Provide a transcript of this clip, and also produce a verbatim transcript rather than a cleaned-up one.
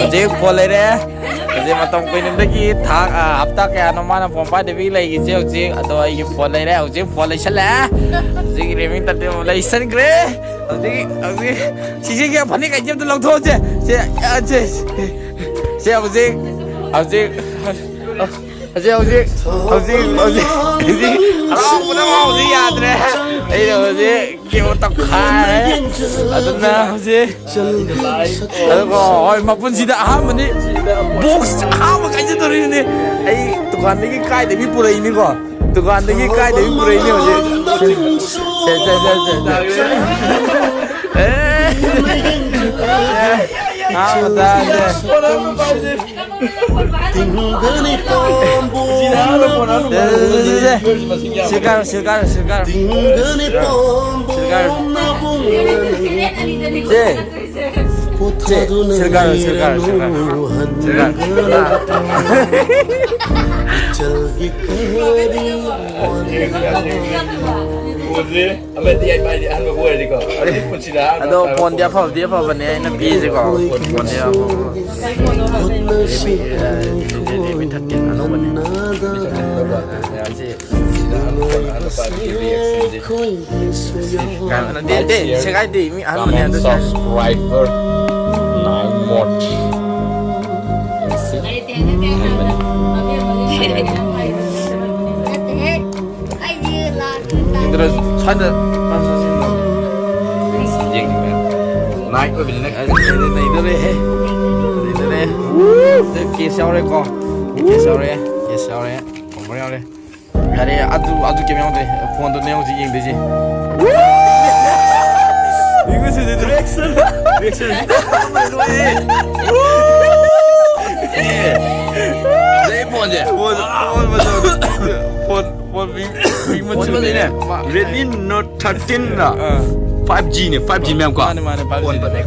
ꯍꯧꯖꯤꯛ ꯐꯣꯟ ꯂꯩꯔꯦ꯫ ꯍꯧꯖꯤꯛ ꯃꯇꯝ ꯀꯨꯏꯅꯗꯒꯤ ꯊꯥ, ꯑ, ꯍꯞꯇꯥ ꯀꯌꯥꯅꯣ ꯃꯥꯅ ꯐꯣꯟ ꯄꯥꯏꯗꯕꯤ ꯂꯩꯔꯤꯁꯦ꯫ ꯍꯧꯖꯤꯛ ꯑꯗꯣ ꯑꯩꯒꯤ ꯐꯣꯟ ꯂꯩꯔꯦ꯫ ꯍꯧꯖꯤꯛ ꯐꯣꯟ ꯂꯩꯁꯜꯂꯦ꯫ ꯍꯧꯖꯤꯛ Realme thirteen ꯂꯩꯁꯟꯈ꯭ꯔꯦ꯫ ꯍꯧꯖꯤꯛ, ꯍꯧꯖꯤꯛ ꯁꯤꯁꯤꯒꯤ ꯐꯅꯦꯛ ꯀꯩꯁꯦ ꯑꯝꯇ ꯂꯧꯊꯣꯛꯑꯁꯦ꯫ ꯁꯦ, ꯑ, ꯁꯦ, ꯁꯦ ꯍꯧꯖꯤꯛ, ꯍꯧꯖꯤꯛ, ꯍꯧꯖꯤꯛ, ꯍꯧꯖꯤꯛ, ꯍꯧꯖꯤꯛ, ꯍꯧꯖꯤꯛ, ꯍꯧꯖꯤꯛ ꯍꯔꯥꯎꯕꯅ ꯍꯧꯖꯤꯛ ꯌꯥꯗ꯭ꯔꯦ꯫ ꯑꯩꯅ ꯍꯧꯖꯤꯛ ꯀꯦꯕꯣ ꯇꯧꯈꯥꯏꯔꯦ꯫ ꯑꯗꯨꯅ ꯍꯧꯖꯤꯛ, ꯑꯗꯨꯒ ꯍꯣꯏ, ꯃꯄꯨꯟꯁꯤꯗ ꯑꯍꯥꯟꯕꯅꯤ꯫ Box ꯑꯍꯥꯟꯕ ꯀꯥꯏꯖꯗꯣꯔꯤꯅꯤ꯫ ꯑꯩ ꯗꯨꯀꯥꯟꯗꯒꯤ ꯀꯥꯏꯗꯒꯤ ꯄꯨꯔꯛꯏꯅꯤꯀꯣ? ꯗꯨꯀꯥꯟꯗꯒꯤ ꯀꯥꯏꯗꯒꯤ ꯄꯨꯔꯛꯏꯅꯤ ꯍꯧꯖꯤꯛ? ꯁꯦ, ꯁꯦ, ꯁꯦ, ꯁꯦ, ꯁꯦ꯫ ꯑꯦ꯫ ꯑꯍꯥꯟꯕꯗ ꯁꯦ꯫ ꯇꯤꯡꯒꯅꯤ ꯄꯥꯝꯕꯣꯝ ꯁꯤꯜꯀꯥꯔ, ꯁꯤꯜꯀꯥꯔ, ꯁꯤꯜꯀꯥꯔ꯫ ꯇꯤꯡꯒꯅꯤ ꯄꯥꯝꯕꯣꯝ ꯁꯤꯜꯀꯥꯔ꯫ ꯁꯦ, ꯁꯤꯜꯀꯥꯔ, ꯁꯤꯜꯀꯥꯔ, ꯁꯤꯜꯀꯥꯔ, ꯁꯤꯜꯀꯥꯔ꯫ ꯏꯆꯜꯒꯤ ꯀꯔꯤ ꯋꯥꯔꯤ? ꯑꯃꯗꯤ ꯑꯩ ꯃꯥꯏꯗꯤ ꯑꯍꯥꯟꯕ ꯑꯣꯏꯔꯗꯤꯀꯣ꯫ ꯑꯗꯨ ꯄꯨꯟꯁꯤꯗ ꯑꯍꯥꯟꯕ ꯑꯗꯣ ꯇꯥꯕ ꯐꯣꯟꯗꯤ ꯐꯣꯟ꯫ ꯑꯐꯕꯗꯤ ꯑꯐꯕꯅꯦ ꯑꯩꯅ ꯄꯤꯁꯦꯀꯣ꯫ ꯐꯣꯟꯗꯤ ꯑꯐꯕ꯫ ꯍꯣꯠꯅꯁꯤ ꯔꯦꯗꯃꯤ ꯊꯥꯔꯇꯤꯟ ꯑꯅꯧꯕꯅꯦ꯫ ꯅꯅꯥꯗ ꯃꯌꯥꯝꯁꯦ ꯅꯨꯡꯉꯥꯏꯕꯁꯦ ꯑꯩꯈꯣꯏꯒꯤꯁꯨ ꯌꯥꯎ꯫ ꯀꯥꯏꯅ ꯅꯠꯇꯦ, ꯅꯠꯇꯦ, ꯁꯦꯒꯥꯏꯗꯦ, ꯃꯤ ꯑꯍꯥꯟꯕꯅꯦ ꯑꯗꯨ ꯁꯦꯒꯥꯏꯗꯦ꯫ Subscriber nine more. ꯏꯟꯗ꯭ꯔ ꯁ꯭ꯋꯥꯏꯗ ꯄꯥꯟ ꯆꯠꯁꯤꯟꯅꯣ꯫ ꯌꯦꯡꯅꯤꯡꯉꯦ꯫ Night ꯑꯣꯏꯕꯅꯤꯅ꯫ ꯑꯁ, ꯅꯩꯗꯣꯔꯦꯍꯦ꯫ ꯅꯩꯗꯣꯔꯦ꯫ ꯀꯦꯁ ꯌꯥꯎꯔꯦꯀꯣ꯫ ꯀꯦꯁ ꯌꯥꯎꯔꯦ꯫ ꯀꯦꯁ ꯌꯥꯎꯔꯦ꯫ ꯀꯣꯕꯔ ꯌꯥꯎꯔꯦ꯫ ꯌꯥꯔꯦ, ꯑꯗꯨ, ꯑꯗꯨ ꯀꯩꯝ ꯌꯥꯎꯗ꯭ꯔꯦ꯫ ꯐꯣꯟꯗꯨꯅꯦ ꯍꯧꯖꯤꯛ ꯌꯦꯡꯗꯣꯏꯁꯦ꯫ ꯌꯦꯡꯉꯨꯁꯤꯗꯤ reaction꯫ Reaction꯫ ꯑꯦ꯫ ꯑꯗꯩ ꯐꯣꯟꯁꯦ꯫ ꯐꯣꯟ, ꯐꯣꯟ ꯃꯆꯥꯗꯣ꯫ ꯐꯣꯟ, ꯐꯣꯟ ꯄꯤꯛ-, ꯄꯤꯛ ꯐꯣꯟ ꯃꯆꯨꯅꯦ꯫ ꯃꯆꯨꯅꯦ꯫ Redmi Note thirteen ꯅ ꯑꯥ꯫ Five G ꯅꯦ, five G ꯃꯌꯥꯝ ꯀꯣ꯫ ꯃꯥꯅꯦ, ꯃꯥꯅꯦ, five G ꯐꯣꯟ ꯅꯦ꯫